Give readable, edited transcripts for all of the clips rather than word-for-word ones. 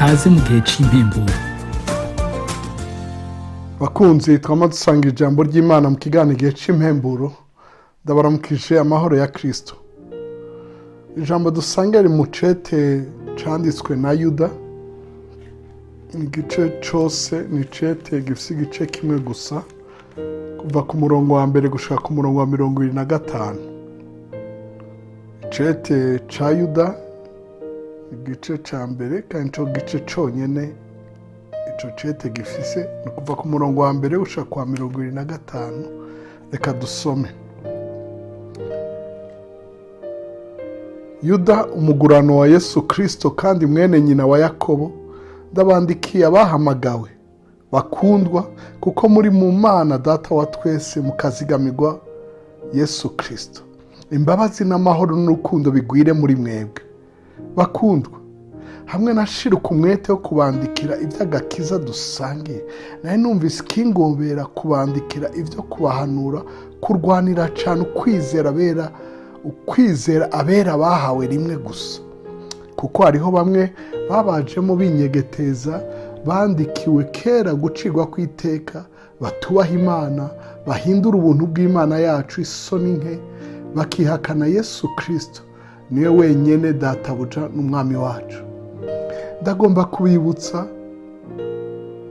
Kaze mu gihe c'impemburo. Bakunzi twama dusanga ijambo ry'Imana mu kiganiro Igihe cy'impemburo, ndabaramukije amahoro ya Kirisito. Ijambo dusanga riri mu cete canditswe na Yuda. Igice cose ni cete gifise igice kimwe gusa, kuva ku murongo wa 1 gushika ku murongo wa 25. Icete ca Yuda, igice ca mbere, kandi ico gice conyene ico cete gifise ni ukuva ku murongo wa 1 gushika ku wa 25. Reka dusome. Yuda, umugurano wa Yesu Kirisito kandi mwene nyina wa Yakobo, ndabandikiye abahamagawe bakundwa, kuko muri mu Mana Data wa twese mukazigamirwa Yesu Kirisito. Imbabazi n'amahoro n'urukundo bigwire muri mwebwe. Bakundwa, hamwe na shiruka umwete wo kubandikira iby'agakiza dusangiye, nari numvise ikingobera kubandikira ibyo kubahanura kurwanira cyane ukwizera abera bahawe rimwe gusa, kuko hariho bamwe babajemo binyegeteza, bandikiwe kera gucirwa kw'iteka, batubaha Imana, bahindura ubuntu bw'Imana yacu isoni nke, bakihakana Yesu Kirisito, niwe wenyine Databuja n'Umwami wacu. Ndagomba kubibutsa,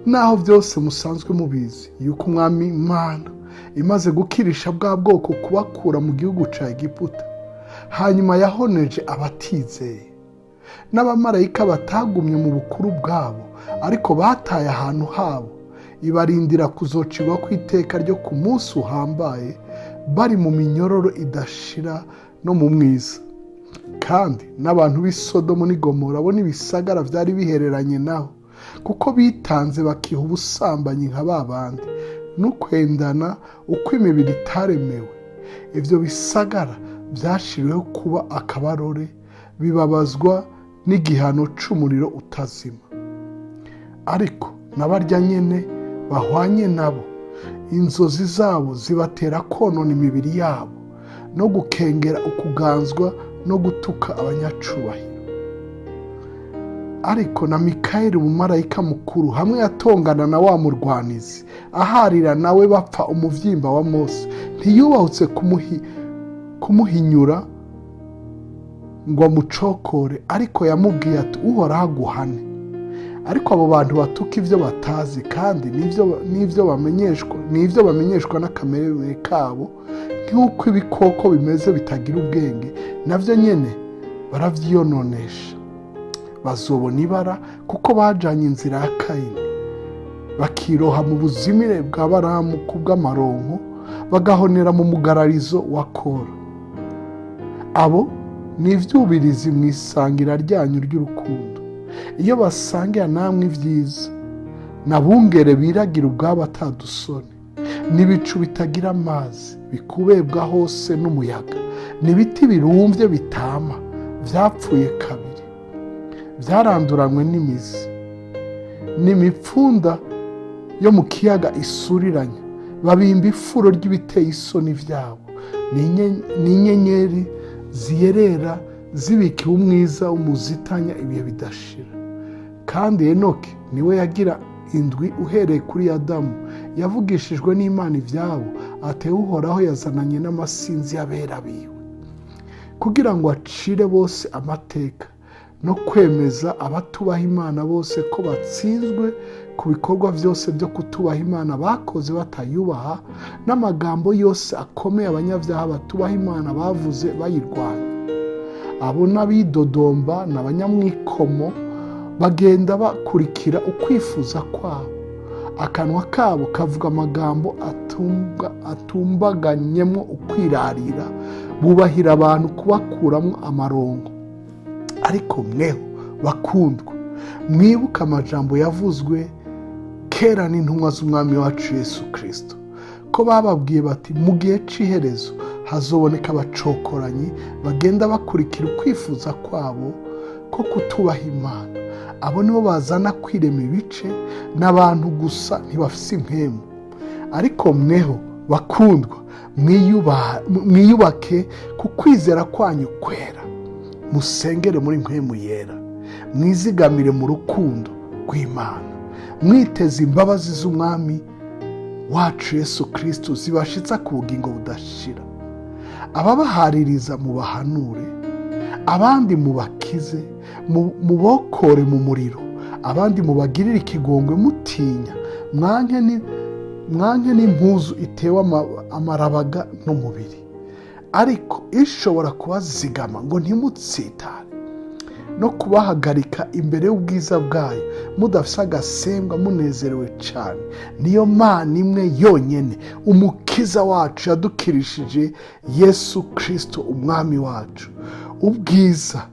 naho byose musanzwe mubizi, yuko Umwami Imana imaze gukirisha bwa bwoko kubakura mu gihugu cya Egiputa, hanyuma yahoneje abatizeye. N'abamarayika batagumye mu bukuru bwabo, ariko bataye ahantu habo, ibarindira kuzocirwa ku iteka ryo ku munsi uhambaye, bari mu minyororo idashira no mu mwiza. Kandi n'abantu b'i Sodomu n'i Gomora bo n'ibisagara byari bihereranye naho, kuko bitanze bakiha ubusambanyi nka ba bandi n'ukwendana uko imibiri itaremewe, ibyo bisagara byashyiriweho kuba akabarore, bibabazwa n'igihano c'umuriro utazima. Ariko n'abarya nyene bahwanye nabo, inzozi zabo zibatera konona imibiri yabo no gukengera ukuganzwa no gutuka abanyacubahiro. Ariko na Mikayeli umumarayika mukuru, hamwe yatongana na wa murwanizi, aharira nawe bapfa umuvyimba wa Mose, ntiyubahutse kumuhinyura ngo amucokore, ariko yamubwiye ati: "Uhoraho aguhane." Ariko abo bantu batuka ibyo batazi, kandi n'ibyo bamenyeshwa n'akamere kabo, nk'uko ibikoko bimeze bitagira ubwenge, nabyo nyine baravyiyononesha. Bazobona ibara, kuko bajanye inzira ya Kayini, bakiroha mu buzimire bwa Baramu kubw'amaronko, bagahonera mu mugararizo wa Kora. Abo ni ivyubirizi mu isangira ryanyu ry'urukundo, iyo basangira namwe ibyiza. Nabungere biragira ubwabo atadusoni, n'ibicu bitagira amazi, bikubebwa hose n'umuyaga, n'ibiti birumvye bitama, vyapfuye kabiri, byaranduranywe n'imizi, n'imipfunda yo mu kiyaga isuriranya. Babimba ifuro ry'ibiteye isoni byabo, ni inyenyeri ziyerera zibikiwe umwiza w'umuzitanya ibihe bidashira. Kandi Enoki niwe yagira indwi uhereye kuri Adamu, yavugishijwe n'Imana ibyabo, atewe Uhoraho yazananye n'amasinzi y'abera biwe, kugira ngo acire bose amateka no kwemeza abatubaha Imana bose ko batsinzwe ku bikorwa byose byo kutubaha Imana bakoze batayubaha, n'amagambo yose akomeye abanyabyaha batubaha Imana bavuze bayirwanya. Abo n'abidodomba n'abanyamwikomo, bagenda bakurikira ukwifuza kwabo. Akanwa kabo kavuga amagambo atumbaganyemo ukwirarira, bubahira abantu kubakuramo amarongo. Ariko mweho bakundwa, mwibuke amajambo yavuzwe kera n'intumwa z'Umwami wacu Yesu Kirisito, ko bababwiye bati: "Mu gihe cy'iherezo hazoboneka abacokoranyi bagenda bakurikira ukwifuza kwabo ko kutubaha Imana." Abo nibo bazana kwirema ibice n'abantu gusa, ntibafise impemu. Ariko mweho bakundwa, mwiyubake ku kwizera kwanyu kwera, musengere muri mpemu yera. Mwizigamire mu rukundo rw'Imana, mwiteze imbabazi z'Umwami wacu Yesu Kirisito zibashitsa ku bugingo budashira. Ababahaririza mubahanure, abandi mubakize, mubokore mu muriro, abandi mubagirire ikigongwe mutinya, mwanke n'impuzu itewe amarabaga n'umubiri. Ariko ishobora kubazigama ngo ntimutsitare no kubahagarika imbere y'ubwiza bwayo mudafise agasembwa, munezerewe cyane, niyo Mana imwe yonyine, Umukiza wacu yadukirishije Yesu Kirisito Umwami wacu, ubwiza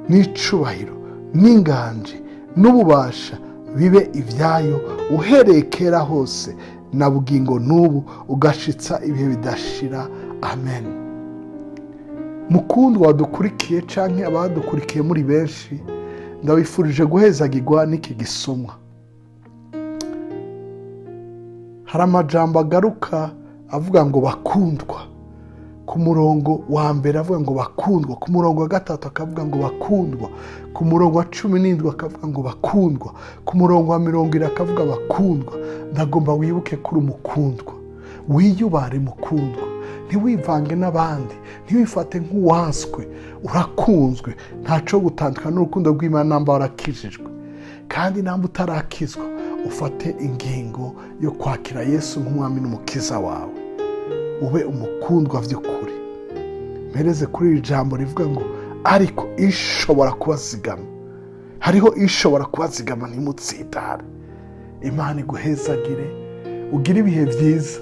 n'icubahiro n'inganji n'ububasha bibe ibyayo uhereye kera hose na bugingo n'ubu ugashitsa ibihe bidashira. Amen. Mukundwa wadukurikiye canke abadukurikiye muri benshi, ndabifurije guhezagirwa n'iki gisomwa. Hari amajambo agaruka avuga ngo bakundwa. Ku murongo wa mbere avuga ngo bakundwa, ku murongo wa gatatu akavuga ngo bakundwa, ku murongo wa 17 akavuga ngo bakundwa, ku murongo wa 20 akavuga bakundwa. Ndagomba wibuke ko uri umukundwa, wiyubare mukundwa, ntiwivange n'abandi, ntiwifate nk'uwanswe. Urakunzwe, ntaco gutandukana n'urukundo rw'Imana namba warakijijwe. Kandi namba utarakizwa, ufate ingingo yo kwakira Yesu nk'Umwami n'Umukiza wawe, ube umukundwa by'ukuri. Mpereze kuri iri jambo rivuga ngo ariko ishobora kubazigama, hariho ishobora kubazigama ntimutsitare. Imana iguhezagire, ugire ibihe byiza,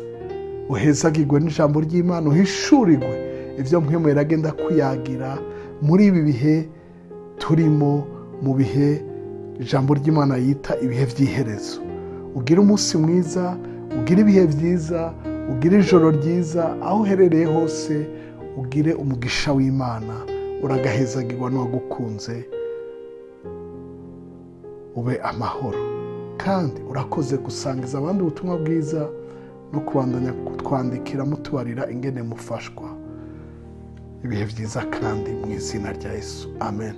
uhezagirwe n'ijambo ry'Imana, uhishurirwe ibyo Mpwemu agenda kuyagira muri ibi bihe turimo, mu bihe ijambo ry'Imana yita ibihe by'iherezo. Ugire umunsi mwiza, ugire ibihe byiza, ugire ijoro ryiza aho uherereye hose, ugire umugisha w'Imana, uragahezagirwa n'uwagukunze, ube amahoro. Kandi urakoze gusangiza abandi ubutumwa bwiza no kubandanya kutwandikira mutubarira ingene mufashwa. Ibihe byiza kandi mu izina rya Yesu, amen.